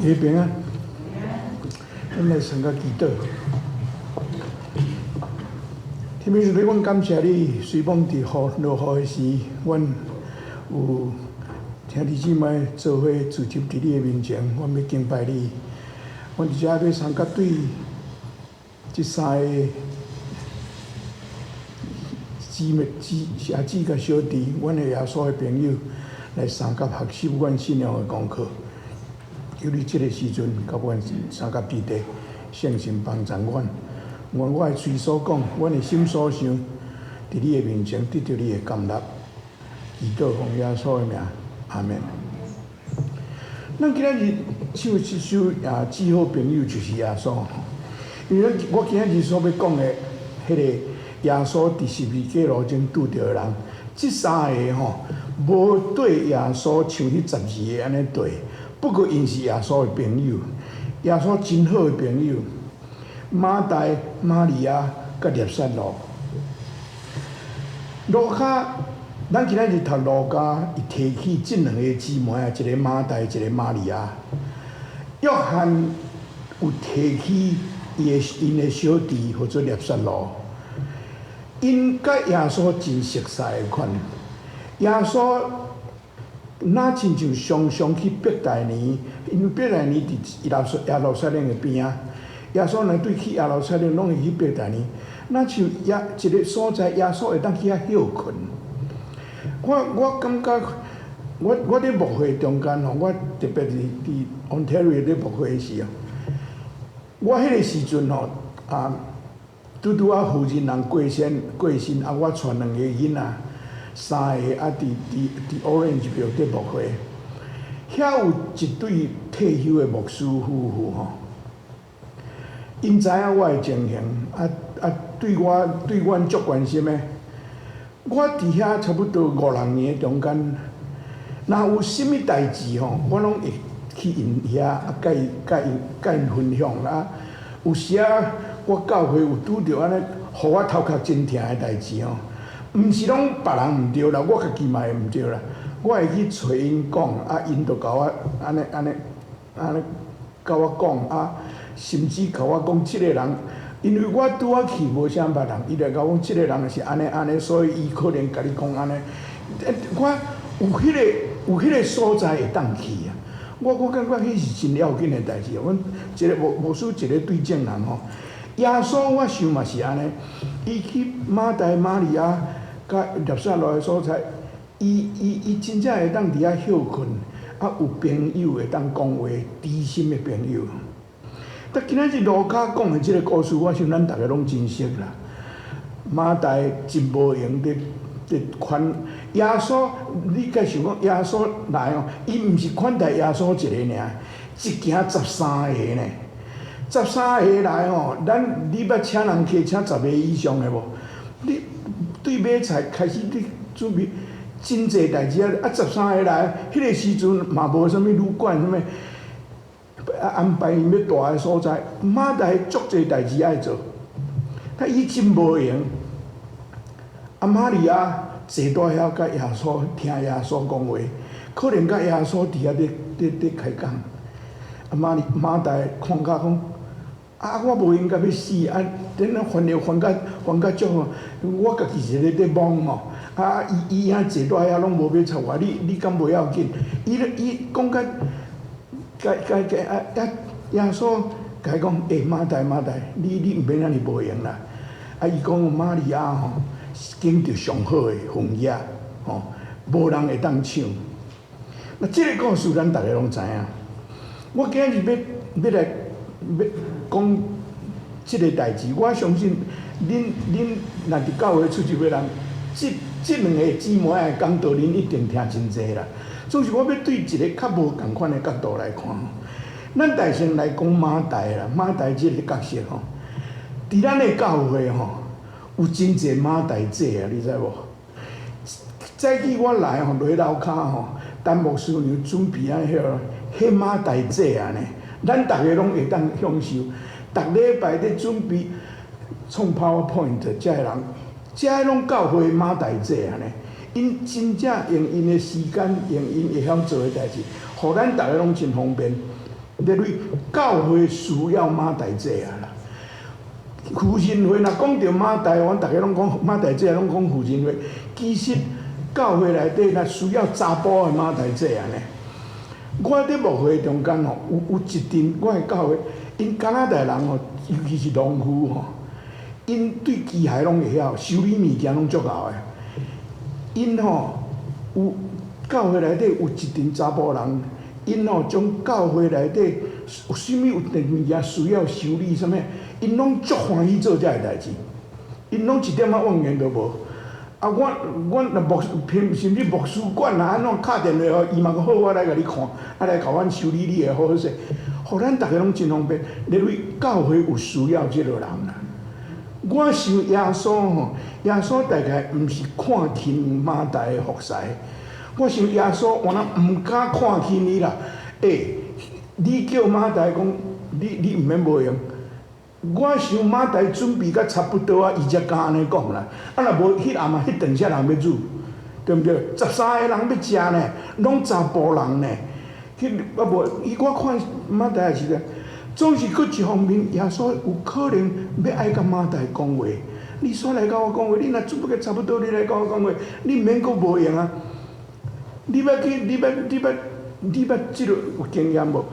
你平安，咱來先個祈禱。天父上帝，阮感謝你，雖罔佇雨落雨的時，阮有兄弟姊妹做伙聚集佇你的面前，阮欲敬拜你。阮佇遮欲相佮對這三个姊妹、姊兄姊佮小弟，阮的耶穌的朋友來相佮學習阮信仰的功課。求你這个時陣，佮阮相佮佇地，聖神幫助阮，願我的喙所講，阮的心所想，佇你的面前得著你的甘納。祈禱奉耶穌的名，阿門。咱今仔日唱這首啊，至好朋友就是耶穌。因為我今仔日所欲講的，彼個耶穌佇十字架路前拄著的人，這三个吼，無綴耶穌像彼十二个按呢綴。不過𪜶是耶穌的朋友，耶穌真好的朋友，馬大、瑪利亞佮拿撒勒。路加，咱今仔日讀路加，伊提起這兩个姊妹啊，一个馬大，一个瑪利亞。約翰有提起伊的𪜶的小弟，號做拿撒勒。𪜶佮耶穌真熟似的款，耶穌。若親像常常去伯大尼，因為伯大尼佇耶路撒冷的邊仔。耶穌若對去耶路撒冷，攏會去伯大尼。若像耶一个所在，耶穌會當去遐歇睏。我感覺，我佇牧會中間吼，我特別是佇 Ontario 咧牧會的時候，我彼个時陣吼，啊，拄拄仔夫人人過身過身，啊，我帶兩个囡仔。三个啊，佇 Orangeville 佇牧會，遐有一對退休的牧師夫婦吼，𪜶知影我的情形，啊啊，對我對阮足關心的。我佇遐差不多五六年中間，若有啥物代誌吼，我攏會去𪜶遐啊，佮伊佮𪜶佮𪜶分享啊。有時啊，我教會有拄著按呢，予我頭殼真疼的代誌吼。毋是攏別人毋對啦，我家己嘛會毋對啦。我會去揣𪜶講，啊，𪜶就共我按呢按呢按呢共我講啊，甚至共我講這个人，因為我拄仔去無啥捌人，伊就共我講這个人是按呢按呢，所以伊可能共你講按呢。我有彼个有彼个所在會當去啊。我感覺彼是真要緊的代誌。阮一个牧師一个對證人吼，耶穌我想嘛是按呢，伊去馬大瑪利亞佮拿撒勒的所在，伊真正會當佇遐歇睏，啊有朋友會當講話，知心的朋友。但今仔日路加講的這个故事，我想咱逐个攏真熟啦。馬大真無閒佇佇款耶穌，你該想講耶穌來哦，伊毋是款待耶穌一个爾，一行十三个呢，十三个來吼，咱你捌請人客請十个以上的無？你對買菜開始你準備真濟代誌啊！啊，十三個來，彼個時陣嘛無啥物旅館啥物，啊安排𪜶欲蹛的所在，馬大足濟代誌愛做，啊伊真無閒。啊，瑪利亞坐佇遐佮耶穌聽耶穌講話，可能佮耶穌佇遐咧咧咧開講。啊，瑪利馬大看甲講。啊！我無閒甲欲死，啊！等下翻譯翻甲翻甲足好，我家己是咧咧懵吼。啊！伊伊遐坐佇遐攏無欲插我，你你敢無要緊？伊伊講甲共共共啊啊！耶穌共伊講：欸，馬大馬大，你你毋免按呢無閒啦。啊！伊講瑪利亞吼，揀著上好的份額，吼，無人會當搶。那這个故事咱逐个攏知影。我今日欲欲來欲講這个代誌，我相信恁恁若佇教會出入的人，這這兩个姊妹的講道，恁一定聽真濟啦。總是我欲對一个較無仝款的角度來看，咱大先來講馬大啦，馬大這个角色吼，佇咱的教會吼，有真濟馬大姐啊，你知無？早起我來吼，落樓跤吼，陳牧師娘準備按彼個彼馬大姐啊呢，咱逐个攏會當享受。逐禮拜咧準備創 PowerPoint，這个人，這个攏教會馬大姐啊呢，𪜶真正用𪜶的時間，用𪜶會曉做的代誌，予咱逐个攏真方便。因為教會需要馬大姐啊啦。婦人會若講著馬大，阮逐家攏講馬大姐，攏講婦人會。其實教會內底若需要查埔的馬大姐啊呢。我佇牧會中間吼，有一陣我的教會，𪜶加拿大人吼，尤其是農夫吼，𪜶對機械攏會曉，修理物件攏足𠢕的。𪜶吼有教會內底有一陣查埔人，𪜶吼將教會內底有啥物有物件需要修理啥物，𪜶攏足歡喜做這个代誌，𪜶攏一點仔怨言都無。啊，阮若牧甚至牧師管啊，按怎敲電話予伊嘛講好，我來共你看，啊來共阮修理你會好好勢，予咱逐家攏真方便。因為教會有需要這個人啦。我想耶穌吼，耶穌大概毋是看輕馬大的服侍，我想耶穌原來毋敢看輕伊啦。欸，你叫馬大講，你毋免無閒。我想馬大準備甲差不多啊，伊才敢按呢講啦。啊，若無彼暗啊，彼頓啥人欲煮，對毋對？13個人欲食呢，攏查埔人呢。彼啊無，伊我看馬大也是咧，總是閣一方面，耶穌有可能欲愛共馬大講話。你煞來共我講話，你若準備甲差不多，你來共我講話，你毋免閣無閒啊。你欲去，你捌這個有經驗無？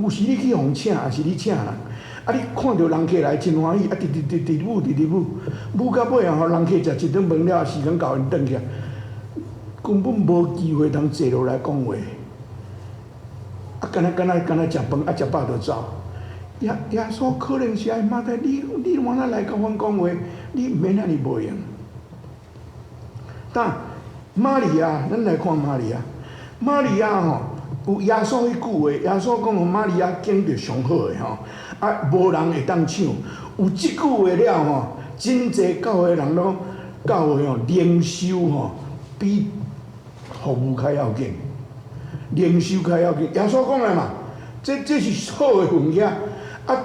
有時你去予請，抑是你請人？啊！你看著人客來真歡喜，啊！直直直直舞，直直舞，舞到尾啊！予人客食一頓飯了，時間到𪜶轉去，根本無機會通坐落來講話。啊！敢若敢若敢若食飯，啊食飽就走。耶穌可能是愛馬大，你換哪來共阮講話？你毋免遐爾無閒。但瑪利亞，咱來看瑪利亞，瑪利亞吼，有耶穌彼句話，耶穌講瑪利亞揀著上好的吼，啊，無人會當搶。有這句話了吼，真濟教會人攏教會吼靈修吼，比服務較要緊，靈修較要緊。耶穌講的嘛，這是好的分額。啊，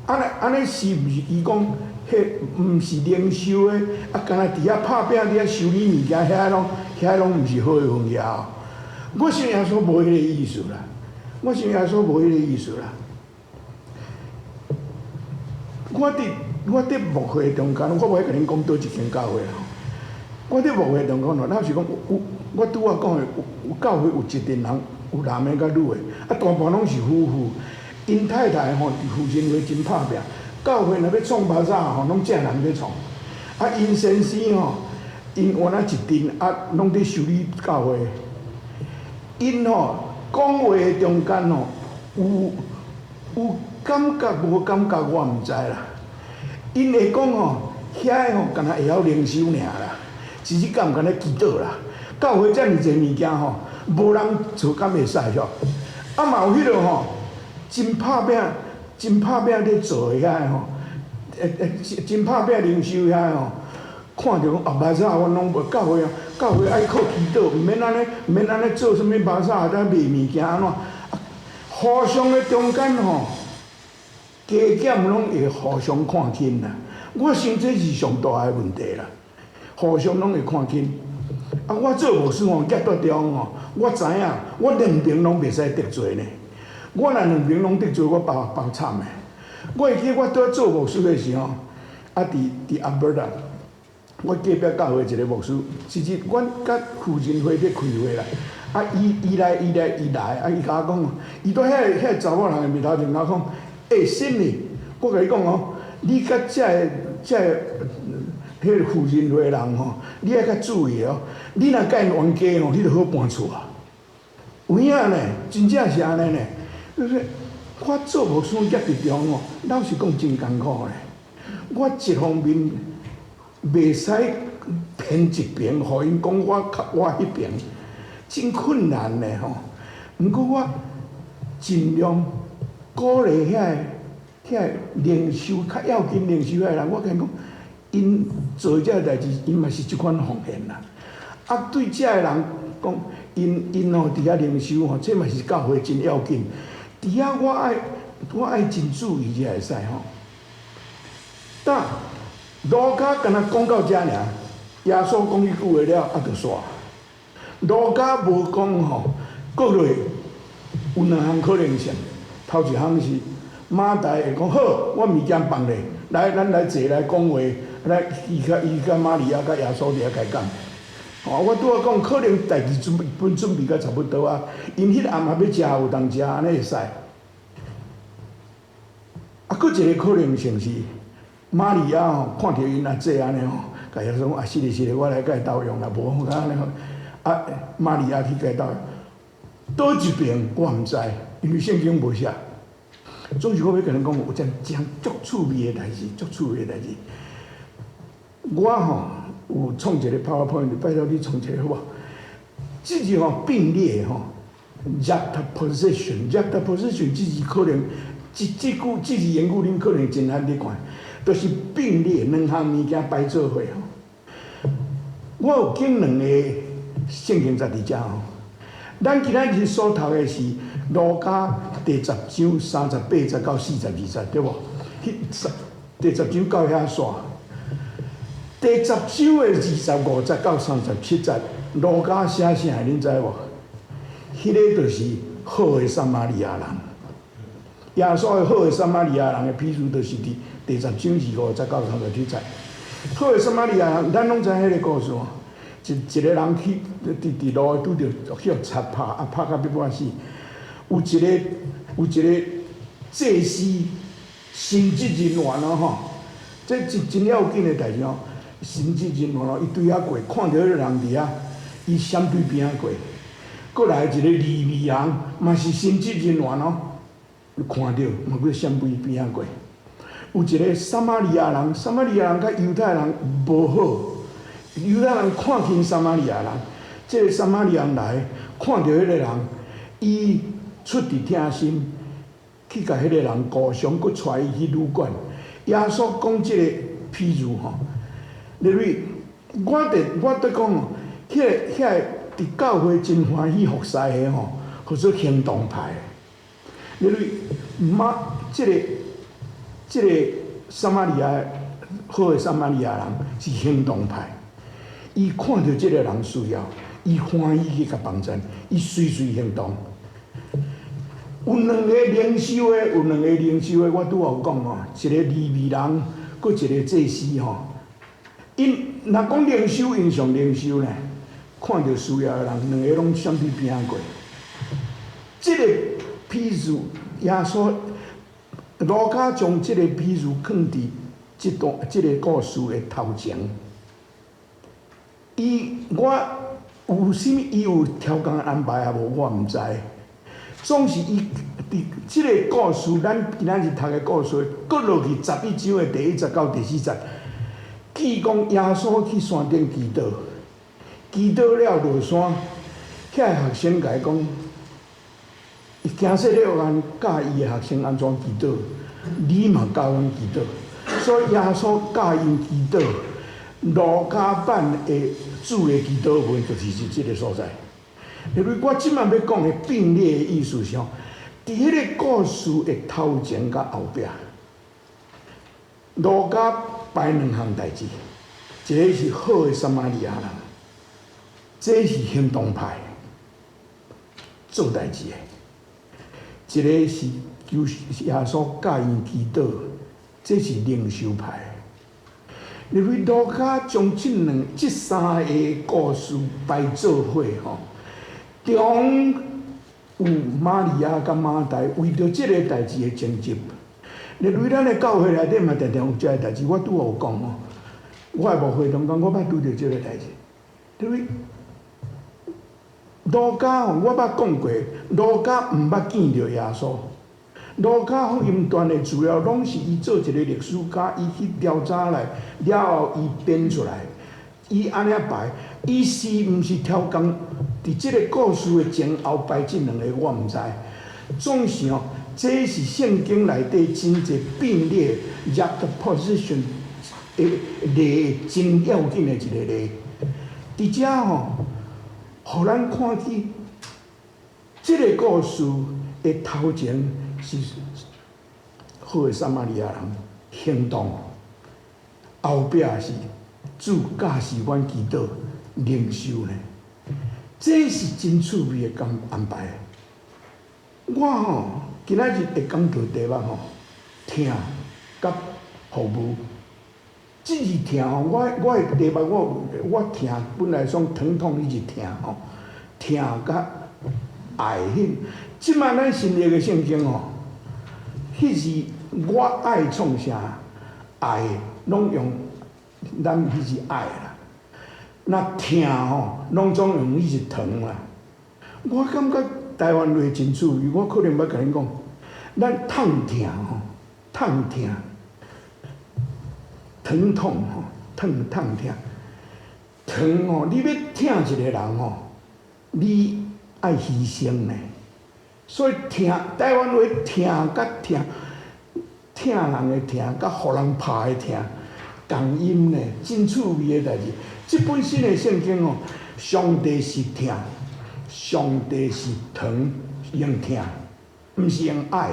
按呢是毋是伊講，彼毋是靈修的，啊，干焦佇遐拍拚，佇遐修理物件，遐攏毋是好的分額哦。我想耶穌無彼個意思啦，我想耶穌無彼個意思啦。我佇牧會中間，我無愛共恁講佗一間教會啦。我佇牧會中間吼，老實講，有我拄仔講的，有教會有一陣人，有男的佮女的，啊，大半攏是夫婦。𪜶太太吼，佇婦人會真拍拚，教會若欲創巴扎吼，攏正人咧創。啊，𪜶先生吼，𪜶原來一陣啊，攏佇修理教會。𪜶吼講話的中間吼，有感覺無感覺，我毋知啦。𪜶會講吼，遐个吼，敢若會曉靈修爾啦，其實敢毋敢若祈禱啦？教會遮爾濟物件吼，無人做敢會使吼？啊嘛有彼個吼，真拍拚，真拍拚咧做的遐个吼，真拍拚靈修遐个吼，看著講啊，巴扎阮攏無教會啊，教會愛靠祈禱，毋免按呢，毋免按呢做啥物巴扎，在賣物件按怎？互相的中間吼，加減攏會互相看輕啦。我想這是上大的問題啦，互相攏會看輕。啊，我做牧師吼，夾在中吼，我知影，我兩邊攏袂使得罪呢。我若兩邊攏得罪，我包包慘的。我會記我拄做牧師的時候，啊，佇阿伯啦，我隔壁教會一個牧師，其實阮佮婦人會咧開會啦。啊，伊來，啊，伊共我講，伊佇遐個查某人的面頭前共我講，欸，信你，我共你講哦，你佮這個彼個婦人會人吼，你愛較注意哦。你若佮𪜶冤家吼，你就好搬厝啊。有影呢，真正是按呢呢。就是我做牧師夾佇中吼，老實講真艱苦咧。我一方面袂使偏一邊，予𪜶講我較我彼邊，真困難咧吼。毋過我盡量鼓勵遐個靈修較要緊靈修遐個人，我共𪜶講，𪜶做這個代誌，𪜶嘛是這款奉獻啦。啊，對這個人講，𪜶吼佇遐靈修吼，這嘛是教會真要緊。佇遐我愛真注意才會使吼。但路加敢若講到遮爾，耶穌講彼句話了，啊，就煞。路加無講吼，閣落有兩項可能性。頭一項是馬大會講好，我物件放咧，來咱來坐來講話，來伊佮瑪利亞佮耶穌佇遐開講。哦，我拄仔講可能代誌準備本準備甲差不多啊，𪜶彼暗還欲食有當食，按呢會使。啊，閣一個可能性是瑪利亞吼，看著𪜶阿姐按呢吼，共耶穌講啊，是的，是的，我來共伊鬥用啦，無好按呢吼。啊，瑪利亞去共伊鬥用，佗一爿我毋知，因為聖經無寫。總是我欲共恁講，有一件真足趣味的代誌，足趣味的代誌。我吼有創一個 PowerPoint，拜託你創一個好無？這字吼並列吼，juxtaposition，juxtaposition 這字可能，這句這字言語恁可能真罕咧看，就是並列兩項物件擺做伙吼。我有揀兩個聖經節佇遮吼，咱今仔日所讀的是路加第十章38節到42節，對無？彼十第十章到遐煞。第十章的25節到37節，路加寫啥？恁知無？彼個就是好的撒瑪利亞人。耶穌的好的撒瑪利亞人的譬喻，就是佇第十章25節到37節。好的撒瑪利亞人，咱攏知彼個故事。一個人去佇路拄著予賊拍，啊拍甲欲半死。有一個祭司神職人員哦吼，這真真要緊的代誌哦。神職人員哦，伊對遐過，看著彼個人佇遐，伊閃對邊仔過。閣來一個利未人，嘛是神職人員哦，看著嘛閣閃對邊仔過。有一個撒瑪利亞人，撒瑪利亞人佮猶太人無好，猶太人看輕撒瑪利亞人，這個撒瑪利亞人來看著彼個人，伊出佇疼心，去共彼個人顧傷，閣帶伊去旅館。耶穌講這個譬喻吼，例如我佇講哦，彼個佇教會真歡喜服侍的吼，號做行動派。例如馬這個撒瑪利亞好的撒瑪利亞人是行動派，伊看著這個人需要，伊歡喜去共幫贊，伊隨隨行動。有兩個靈修的，有兩個靈修的，我拄仔有講吼，一個利未人，閣一個祭司吼。𪜶若講靈修，𪜶上靈修呢，看著需要的人，兩個攏閃對邊仔過。這個譬喻，耶穌路加將這個譬喻囥佇這段這個故事的頭前。伊我有啥物？伊有超工安排抑無？我毋知。總是伊佇這個故事，咱今仔日讀的故事，閣落去11章的第1節到第4節，記講耶穌去山頂祈禱，祈禱了落山，遐個學生共伊講，伊驚說約翰教伊的學生按怎祈禱，你嘛教阮祈禱，所以耶穌教𪜶祈禱。路加版的主的祈禱文就是佇這個所在。因為我這擺欲講的並列的意思是吼，佇彼個故事的頭前佮後壁，路加擺兩項代誌，一個是好的撒瑪利亞人，這是行動派做代誌的；一個是求耶穌教𪜶祈禱，這是靈修派。因為路加將這兩、這三個故事擺做伙吼，中有瑪利亞佮馬大為著這個代誌的爭執。因為咱的教會內底嘛，定定有這個代誌。我拄仔有講吼，我的牧會中間，我捌拄著這個代誌。因為路加吼，我捌講過，路加毋捌見著耶穌。路加福音傳的資料，攏是伊做一個歷史家，伊去調查來了後，伊編出來，伊按呢排，伊是毋是超工？佇這個故事的前後排這兩個，我毋知。總是吼，這是聖經內底真濟並列 juxtaposition 的例真要緊的一個例。佇遮吼，予咱看見這個故事的頭前是好的撒瑪利亞人行動，後壁是主教示阮祈禱靈修呢。這是真趣味的安排。我吼今仔日會講到題目吼，疼佮服務。這字疼吼，我的題目我疼本來講疼痛，彼字疼吼，疼佮愛彼。這擺咱新約的聖經吼，彼字我愛創啥，愛攏用咱彼字愛啦。若疼吼，攏總用彼字疼啦。我感覺台灣話真趣味，我可能欲共恁講，咱痛疼吼，痛疼，疼痛吼，疼痛疼，疼吼，你欲疼一个人吼，你愛犧牲呢。所以疼台灣話疼佮疼，疼人的疼，佮予人拍的疼，仝音呢，真趣味的代誌。這本新的聖經吼，上帝是疼，上帝是疼，用疼，毋是用愛。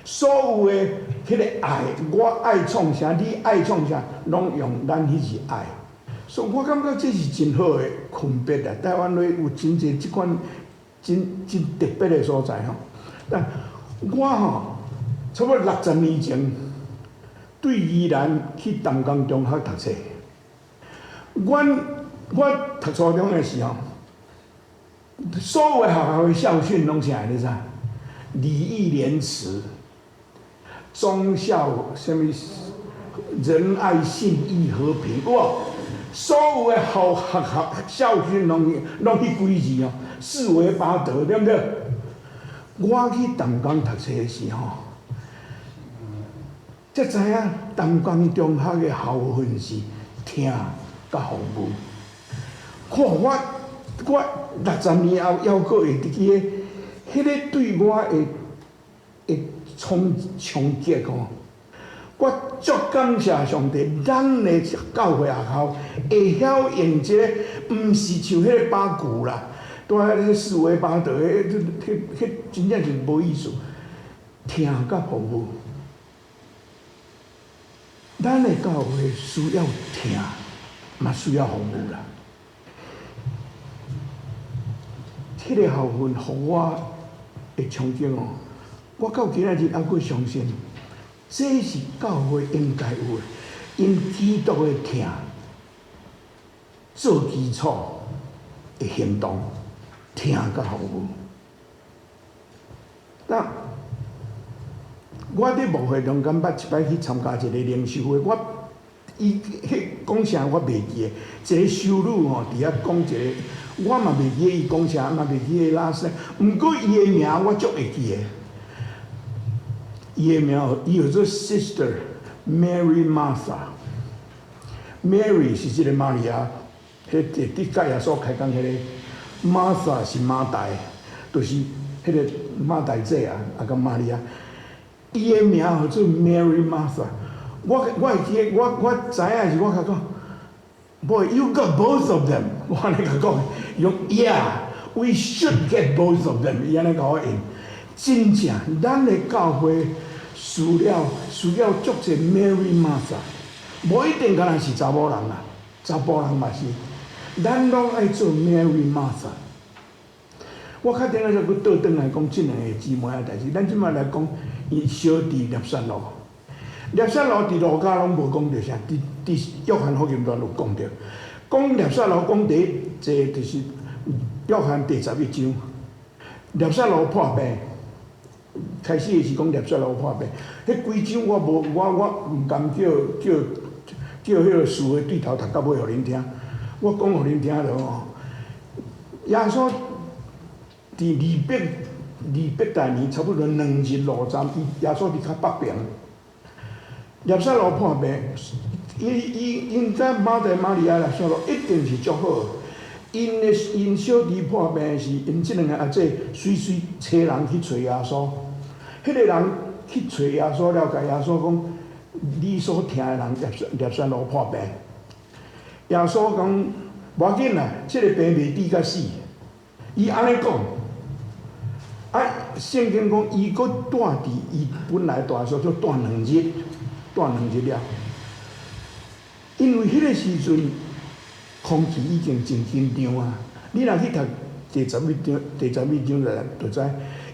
所有的彼个愛，我愛創啥，你愛創啥，攏用咱彼字愛。所以我感覺這是真好的分別啊！台灣話有真濟這款真真特別的所在吼。但我吼，差不多60年前，對宜蘭去淡江中學讀冊。阮我讀初中的時候，所有的學校的校訓攏啥？你知？禮義廉恥、忠孝，啥物仁愛信義和平，哇！所有的學校校訓攏彼幾字哦，四維八德，對毋對？我去淡江讀冊的時候，才知影淡江中學的校訓是疼佮服務。看我我60年後猶閣會記得，彼个對我的衝擊吼。我足感謝上帝，咱的教會學校會曉用這个，毋是像彼个八股啦，蹛遐咧四維八德，彼彼彼真正是無意思。疼佮服務，咱的教會需要疼，嘛需要服務啦。彼个校訓予我的憧憬哦，我到今仔日猶閣相信，這是教會應該有的，用基督的疼做基礎的行動，疼佮服務。那我佇牧會中間捌一擺去參加一個靈修會，我伊彼講啥我袂記得，一個修女吼佇遐講一個，我嘛袂記得伊講啥，嘛袂記得拉啥，毋過伊的名我足會記得。伊的名，伊叫做 Sister Mary Martha。Mary 是這個瑪利亞，彼佇佇佮耶穌開講彼个，Martha 是馬大，就是彼個馬大姐啊，啊佮瑪利亞。伊的名叫做 Mary Martha。我會記得，我知影時，我共講，Boy, you got both of them。我按呢共講，伊講 Yeah, we should get both of them。伊按呢共我應，真正，咱的教會需要足濟 Mary Martha，無一定干焦是查某人啦，查埔人嘛是，咱攏愛做 Mary Martha。我較頂下才閣倒轉來講這兩个姊妹的代誌，咱這擺來講，伊小弟拿撒勒，拿撒勒佇路加攏無講著啥，佇約翰福音段有講著，講拿撒勒講第一濟就是約翰第11章，拿撒勒破病，開始的是講拿撒勒破病，彼幾章我無我我毋甘叫彼个書的對頭讀到尾予恁聽，我講予恁聽著吼，耶穌佇200大年，差不多兩日路站，伊耶穌佇較北爿，拿撒勒破病，伊伊𪜶佮馬大瑪利亞拿撒勒一定是足好。𪜶的𪜶小弟破病時，𪜶這兩个阿姊隨隨差人去揣耶穌。彼个人去揣耶穌了，共耶穌講：你所疼的人拿撒勒破病。耶穌講：無要緊啦，這个病袂治甲死。伊按呢講。啊，聖經講伊閣蹛佇伊本來蹛的所在蹛兩日，蹛兩日了。因為彼个時陣空氣已經真緊張啊！你若去讀第11章，第十一章就知，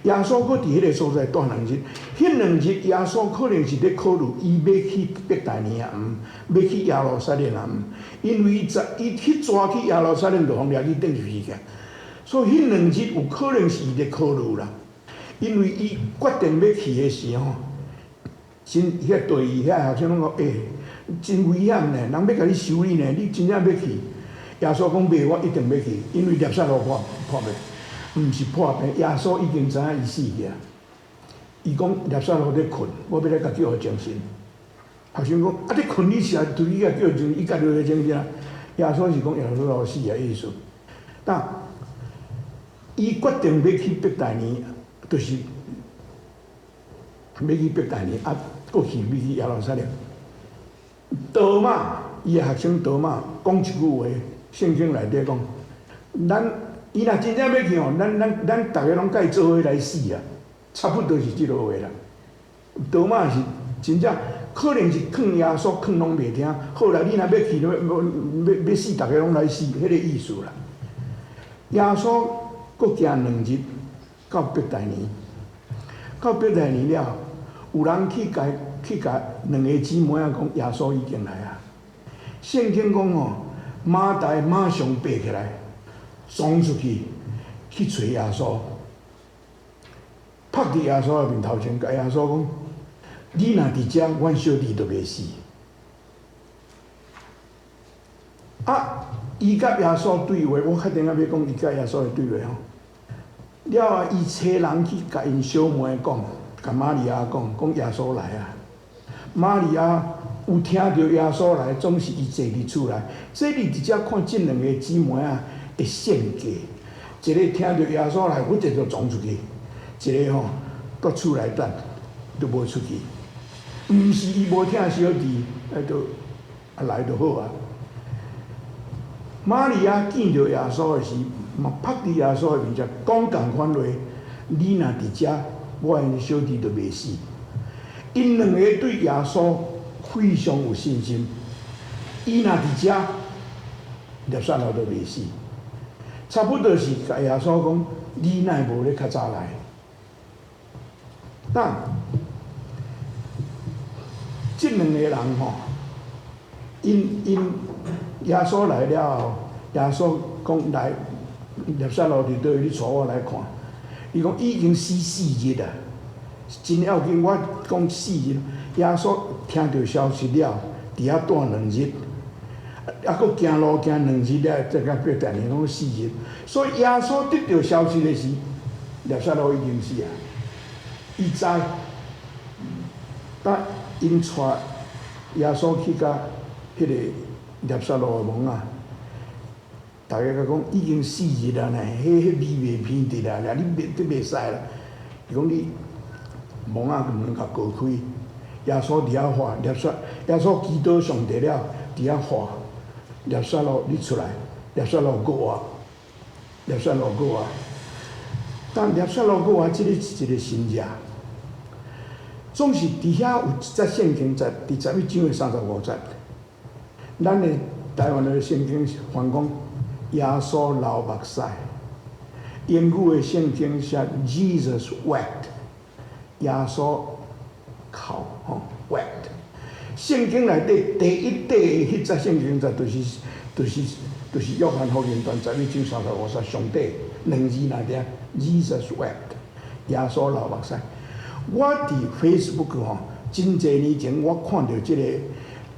耶穌閣佇彼个所在蹛兩日。彼兩日耶穌可能是咧考慮，伊欲去伯大尼抑毋，欲去耶路撒冷抑毋？因為伊十伊彼逝去耶路撒冷就予掠去釘十字架，所以彼兩日有可能是伊咧考慮啦。因為伊決定欲去的時吼，真遐對伊遐學生攏講，欸，真危險呢，人欲共你收你呢，你真正欲去？耶穌講袂，我一定欲去，因為拉撒路破病，毋是破病，耶穌已經知影伊死去啊。伊講拉撒路咧睏，我欲來共叫予精神。學生講啊，咧睏你是來對伊共叫精神，伊家己會精神啊。耶穌是講耶穌老死的意思。但伊決定欲去伯大尼，就是欲去伯大尼，啊，閣去欲去耶路撒冷。多馬，伊的學生多馬講一句話，聖經內底講，咱伊若真正欲去吼，咱逐个攏共伊做伙來死啊！差不多是這落話啦。多馬是真正可能是勸耶穌勸攏袂聽，好啦，你若欲去，欲死，逐个攏來死，彼個意思啦。耶穌閣行兩日到伯大尼，到伯大尼了，有人去共兩个姊妹仔講，耶穌已經來啊。聖經講吼，馬大馬上爬起來，衝出去去揣耶穌，拍佇耶穌的面頭前，共耶穌講：你若佇遮，阮小弟就袂死。啊，伊佮耶穌對話，我確定仔欲講伊佮耶穌的對話吼。了後，伊差人去共𪜶小妹講，共瑪利亞講，講耶穌來啊。瑪利亞有聽著耶穌來，總是伊坐佇厝內。這你直接看這兩个姊妹仔的性格，一个聽著耶穌來，忽然就衝出去；一個吼，佇厝內等，都無出去。毋是伊無疼小弟，啊，就啊來就好啊。瑪利亞見著耶穌的時，嘛拍佇耶穌的面前講仝款話：你若佇遮，我的小弟就袂死。𪜶兩個對耶穌非常有信心。伊若佇遮，拉撒路就袂死。差不多是共耶穌講：你哪會無咧較早來？但這兩个人吼，𪜶𪜶耶穌來了後，耶穌講來，拉撒路佇佗位？你帶我來看。伊講已經死四日啊，真要緊。我講四日，耶穌聽著消息了，佇遐蹛兩日，啊，閣行路行兩日了，才到伯大尼，攏四日。所以耶穌得著消息的時，拉撒路已經死啊。伊知，但𪜶帶耶穌去共彼个拉撒路的墓仔，逐家共講已經四日啊呢，彼味袂鼻佇啦，你袂都袂使啦。伊講你墓仔門共鑿開，耶穌佇遐喊拉撒，耶穌祈禱上帝了，佇遐喊拉撒路你出來，拉撒路復活，拉撒路復活。但拉撒路復活，這个是一个神跡。總是佇遐有一節聖經節，第十一章的35節。咱的台灣的聖經是翻講耶穌流目屎，英語的聖經寫 Jesus wept，耶穌哭吼 wept。聖經內底第一塊的彼節聖經節，就是約翰福音第十一章三十五節上底兩字內底 Jesus wept，耶穌流目屎。我佇 Facebook 吼，真濟年前我看著這个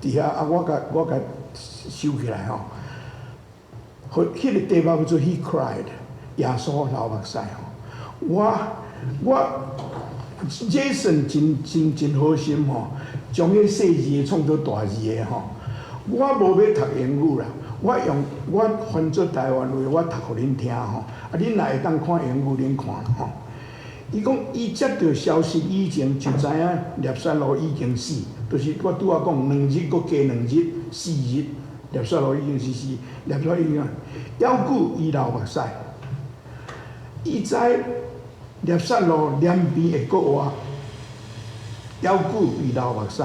佇遐啊，我共收起來吼。彼个題目叫做 He cried，耶穌流目屎吼。我 Jason 真真真好心吼，將彼細字的創做大字的吼。我無欲讀英語啦，我用我翻做台灣話，我讀予恁聽吼。啊，恁若會當看英語，恁看吼。伊講，伊接著消息以前就知影拉撒路已經死，就是我拄仔講兩日閣加兩日，四日，拉撒路已經是死，拉撒路已經，猶閣伊流目屎，伊知拉撒路臉邊會復活，猶閣伊流目屎，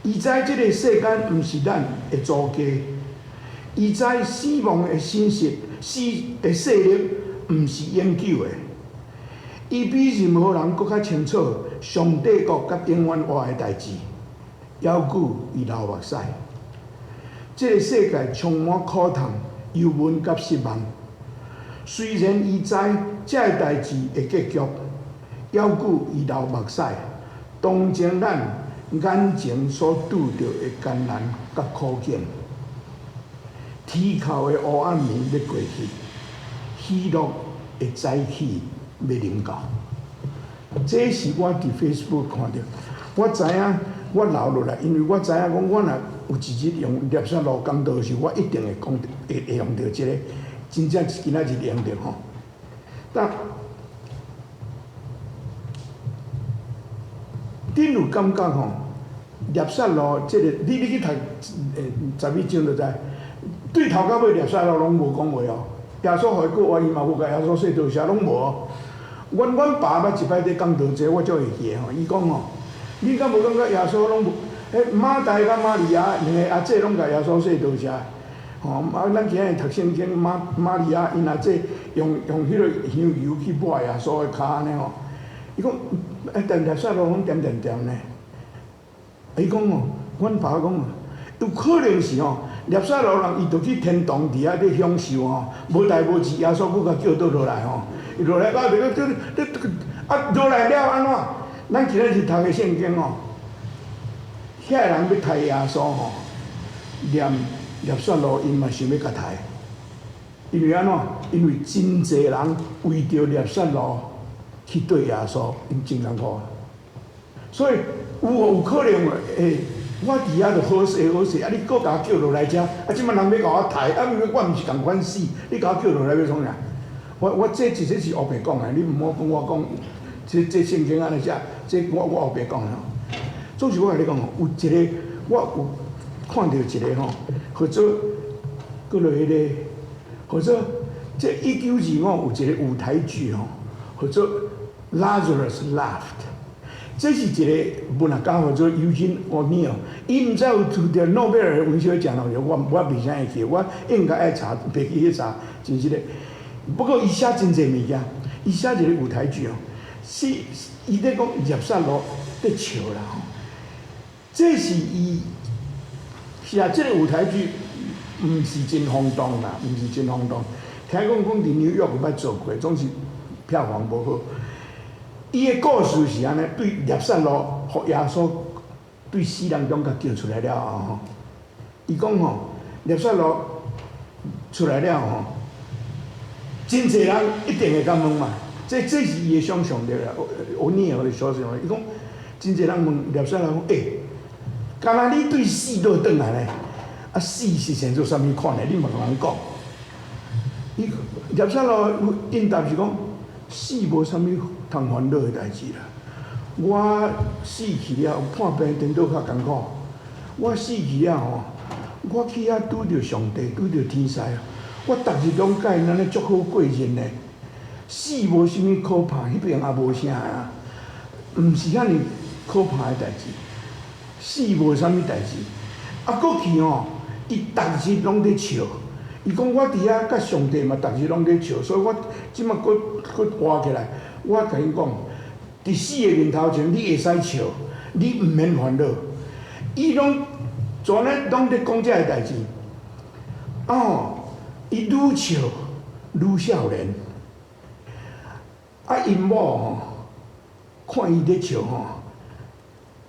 伊知這个世間毋是咱的祖家，伊知死亡的信息。死的勢力毋是永久的。伊比任何人閣較清楚上帝國佮永遠活的代誌，猶閣伊流目屎。這个世界充滿苦痛、憂悶佮失望。雖然伊知這个代誌的結局，猶閣伊流目屎，同情咱眼前所拄著的艱難佮苦境。天口的烏暗暝欲過去，喜樂的早起欲臨到。這是我佇 Facebook 看著，我知影我留落來，因為我知影講，我若有一日用垃圾路講道時，我一定會講，會用著這个，真正今仔日用著吼。但恁有感覺吼？垃圾路這个，你去讀12章就知，對頭到尾垃圾路攏無講話哦。耶穌予伊過活，伊嘛無共耶穌說多謝，攏無哦。阮爸捌一擺佇講道這，我足會記的吼。伊講吼，你敢無感覺耶穌攏無？彼馬大佮瑪利亞兩个阿姊攏共耶穌說多謝，吼啊！咱今日讀聖經，瑪利亞𪜶阿姊用彼个香油去抹耶穌的跤按呢吼。伊講，欸，但垃圾路攏恬恬恬呢。伊講吼，阮爸講，有可能是吼，垃圾路人伊就去天堂佇遐咧享受吼，無代無誌，耶穌閣共叫倒落來吼，伊落來到袂閣叫你，啊落來了按怎？咱今仔日讀的聖經吼，遐个人欲刣耶穌吼，連垃圾路𪜶嘛想欲共刣，因為按怎？因為真濟人為著垃圾路去對耶穌，𪜶真艱苦。所以有可能欸，我佇遐就好勢好勢，啊！你閣共我叫落來遮，啊！這擺人欲共我刣，啊！我毋是仝款死，你共我叫落來欲創啥？我這其實是烏白講的，你毋好講我講，這聖經按呢寫，這我烏白講的吼。總是我共你講吼，有一个我有看著一个吼，號做閣落彼个，號做這1925有一个舞台劇吼，號做《Lazarus Laughed》。這是一个文學家號做 Eugene O'Neill，伊毋知有得著諾貝爾文學獎咯，我袂啥會記，我應該愛查，袂記去查，真實的。不過伊寫真濟物件，伊寫一个舞台劇哦，是伊咧講垃圾路咧笑啦吼。這是伊是啊，這个舞台劇毋是真轟動啦，毋是真轟動。聽講講佇紐約有捌做過，總是票房無好。伊的故事是按呢，對垃圾路，予耶穌對死人中共叫出來了後吼，伊講吼，垃圾路出來了吼，真濟人一定會共問嘛，這是伊的想像力啦，歐尼爾的想像力。伊講，真濟人問垃圾路講，欸，敢若你對死倒轉來呢？啊，死是生做啥物款的？你嘛共人講。伊垃圾路應答是講，死無啥物通煩惱的代誌啦。我死去了，破病顛倒較艱苦。我死去了吼，我去遐拄著上帝，拄著天使。我逐日攏佮𪜶按呢足好過日呢。死無啥物可怕，彼邊也無啥啊，毋是遐爾可怕的代誌。死無啥物代誌。啊，閣去吼，伊逐日攏佇笑。伊講我佇遐佮上帝嘛，逐日攏佇笑，所以我這擺閣閣活起來。我共𪜶講，佇死的面頭前，你會使笑，你毋免煩惱。伊攏全咧攏佇講這个代誌。啊吼，伊愈笑愈少年。啊，𪜶某吼，看伊咧笑吼，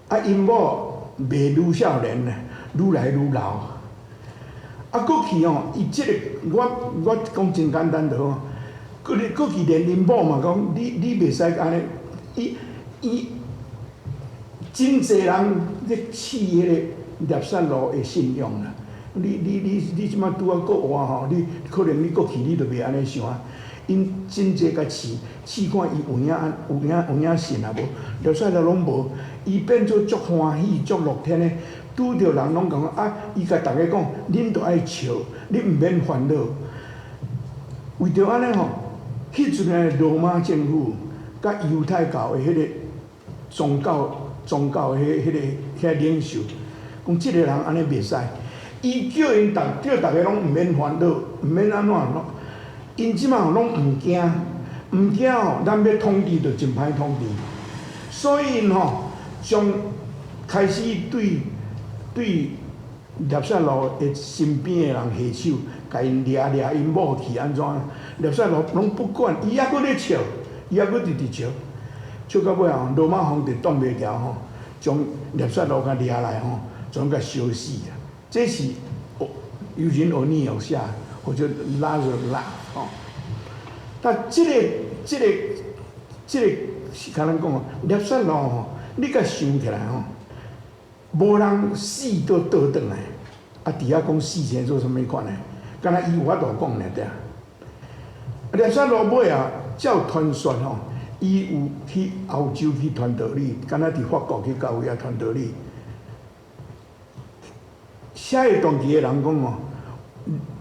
啊，𪜶某袂愈少年咧，愈來愈老。啊，閣去吼，伊這个我講真簡單就好。閣咧閣去連𪜶某嘛講，你袂使按呢，伊真濟人咧試彼个垃圾路的信仰啦。你這擺拄仔閣活吼，你可能你閣去你就袂按呢想啊。𪜶真濟共試試看伊有影有影有影信啊無？垃圾路攏無，伊變做足歡喜足樂天的，拄著人攏講啊，伊共逐家講，恁著愛笑，你毋免煩惱。為著按呢吼，彼陣的羅馬政府佮猶太教的彼个宗教彼个遐領袖，講這个人按呢袂使，伊叫𪜶逐叫逐家攏毋免煩惱，毋免按怎。𪜶這馬攏毋驚，毋驚吼，咱欲統治就真歹統治，所以𪜶吼將開始對拉撒路的身邊的人下手，共𪜶掠掠𪜶某去按怎？拉撒路攏不管，伊猶閣咧笑，伊猶閣直直笑，笑到尾後，羅馬皇帝擋袂牢吼，將拉撒路共掠來吼，將共燒死啊！這是尤金歐尼爾寫，或者 Lazarus Laugh 吼。但這個是共咱講哦，拉撒路吼，你共想起來吼，無人死都倒轉來，啊！佇遐講死前做啥物款的？敢若伊有法度講爾對。拉撒路尾啊，照傳說吼，伊有去歐洲去傳道理，敢若佇法國去教會遐傳道理。寫的傳記的人講哦，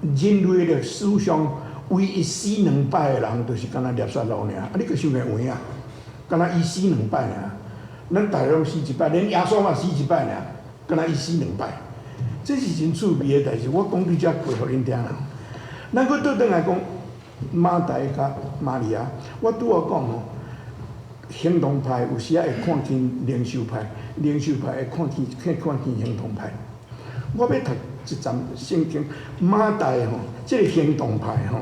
人類歷史上唯一死兩擺的人，就是敢若拉撒路爾。啊，你閣想會有影？敢若伊死兩擺爾。咱逐个攏死一擺，連耶穌嘛死一擺爾，敢若伊死兩擺。這是真趣味的代誌，我講對遮過予恁聽啦。咱閣倒轉來講，馬大佮瑪利亞，我拄仔講吼，行動派有時仔會看輕靈修派，靈修派會看輕行動派。我欲讀一節聖經，馬大吼，這個行動派吼，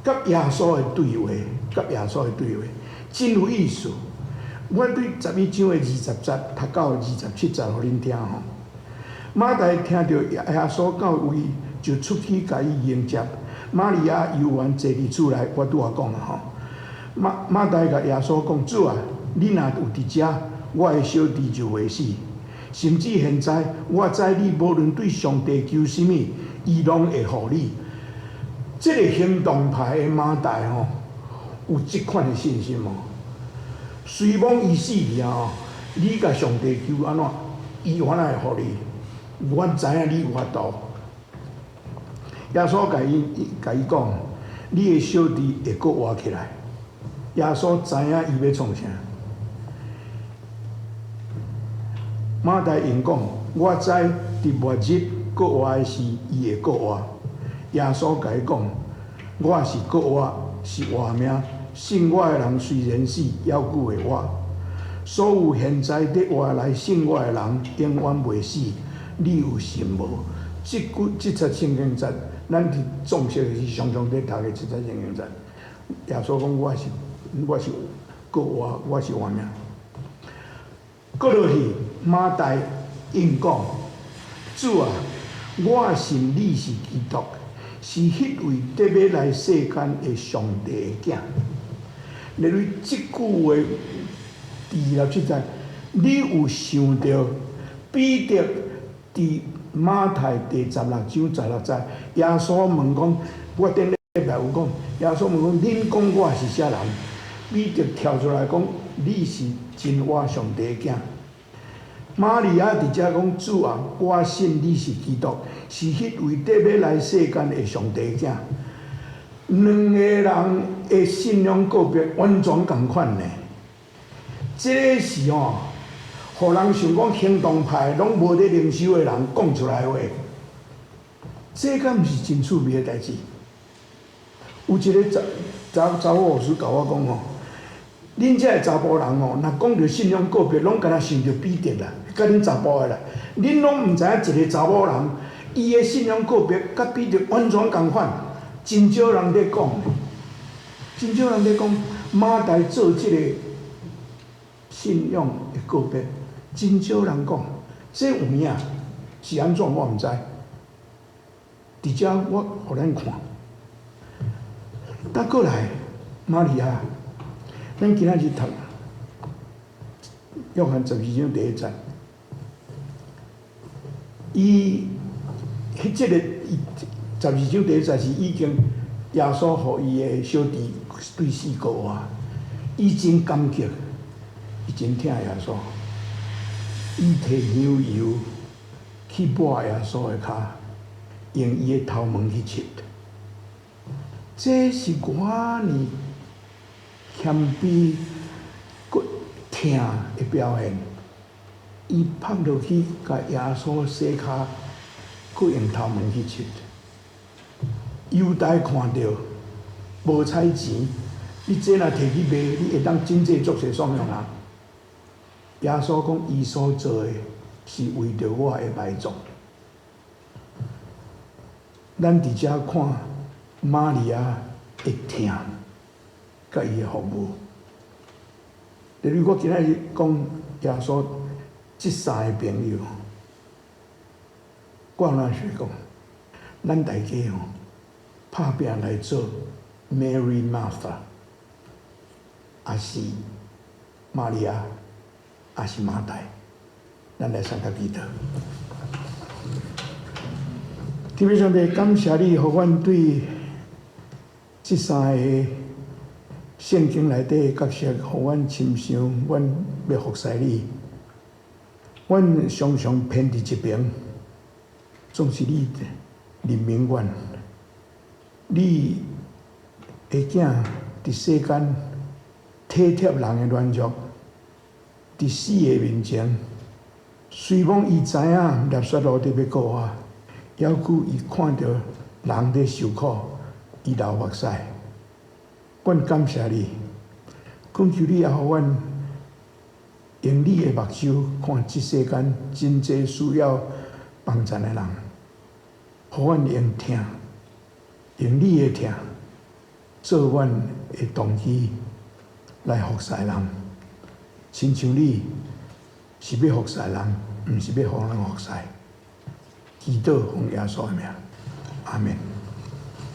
佮耶穌的對話，佮耶穌的對話，真有意思。我對11章的20節讀到27節，予恁聽吼。馬大聽著耶穌到位，就出去共伊迎接。瑪利亞猶原坐佇厝內，我拄仔講啊吼。馬大共耶穌講：主啊，你若有佇遮，我的小弟就袂死。甚至現在，我知你無論對上帝求啥物，伊攏會予你。這個行動派的馬大吼，有這款的信心哦。雖罔伊死去啊，你共上帝求按怎，伊原來會予你。我知影你有法度。耶穌共伊講：你的小弟會閣活起來。耶穌知影伊欲創啥。馬大應講：我知佇末日閣活的時，伊會閣活。耶穌共伊講：我是閣活，是活命。信我的人雖然死，猶閣會活。所有現在佇活來信我的人，永遠袂死。你有信無？這句這節聖經節，咱佇創世時常常佇讀的這節聖經節。耶穌講：我是閣活，我是活命。閣落去，馬大應講：主啊，我信你是基督，是彼位得欲來世間的上帝的囝。例如這句話，第27節，你有想著彼得佇馬太第16章16節，耶穌問講：我頂禮拜有講，耶穌問講：恁講我是啥人？彼得跳出來講：你是真活上帝的囝。瑪利亞佇遮講：主啊，我信你是基督，是彼位得欲來世間的上帝的囝。兩個人的信仰告白完全仝款呢。這個是吼，予人想講行動派攏無咧靈修的人講出來的話，這敢毋是真趣味的代誌？有一個查某牧師共我講吼，恁這个查埔人吼，若講著信仰告白，攏敢若想著彼得啦，佮恁查埔的啦，恁攏毋知影一個查某人，伊的信仰告白佮彼得完全仝款，真少人咧講，真少人咧講馬大做這個信仰的告白，真少人講，這有影是按怎我毋知。佇遮我予咱看，倒過來，瑪利亞，咱今仔日讀約翰12章第1節，伊彼這個十二章第一節是已經耶穌予伊的小弟對死復活，伊真感激，伊真疼耶穌，伊提香油去抹耶穌的跤，用伊的頭毛去拭。這是偌爾謙卑、閣疼的表現。伊拍落去，共耶穌洗跤，閣用頭毛去拭。猶大看著無彩錢，你這若提去賣，你會當賑濟足濟送予人。耶穌講，伊所做的是為著我的埋葬。咱佇遮看瑪利亞的疼，佮伊的服務。例如我今仔日講耶穌這三個朋友，我按怎講？咱大家吼，拍拚來做 Mary Martha，抑是瑪利亞，抑是馬大，咱來三佮祈禱。天父上帝，感謝你，予阮對這三个聖經內底角色，予阮親像阮欲服侍你。阮常常偏佇一爿，總是你任命阮。你的囝佇世間體貼人的軟弱，佇死的面前，雖罔伊知影拉撒路佇欲復活，猶閣伊看著人佇受苦，伊流目屎。阮感謝你，懇求你也予阮用你的目睭看這世間真濟需要幫贊的人，予阮用疼，用你的疼做阮的動機來服侍人，親像你是欲服侍人，毋是欲予人服侍。祈禱奉耶穌的名，阿門。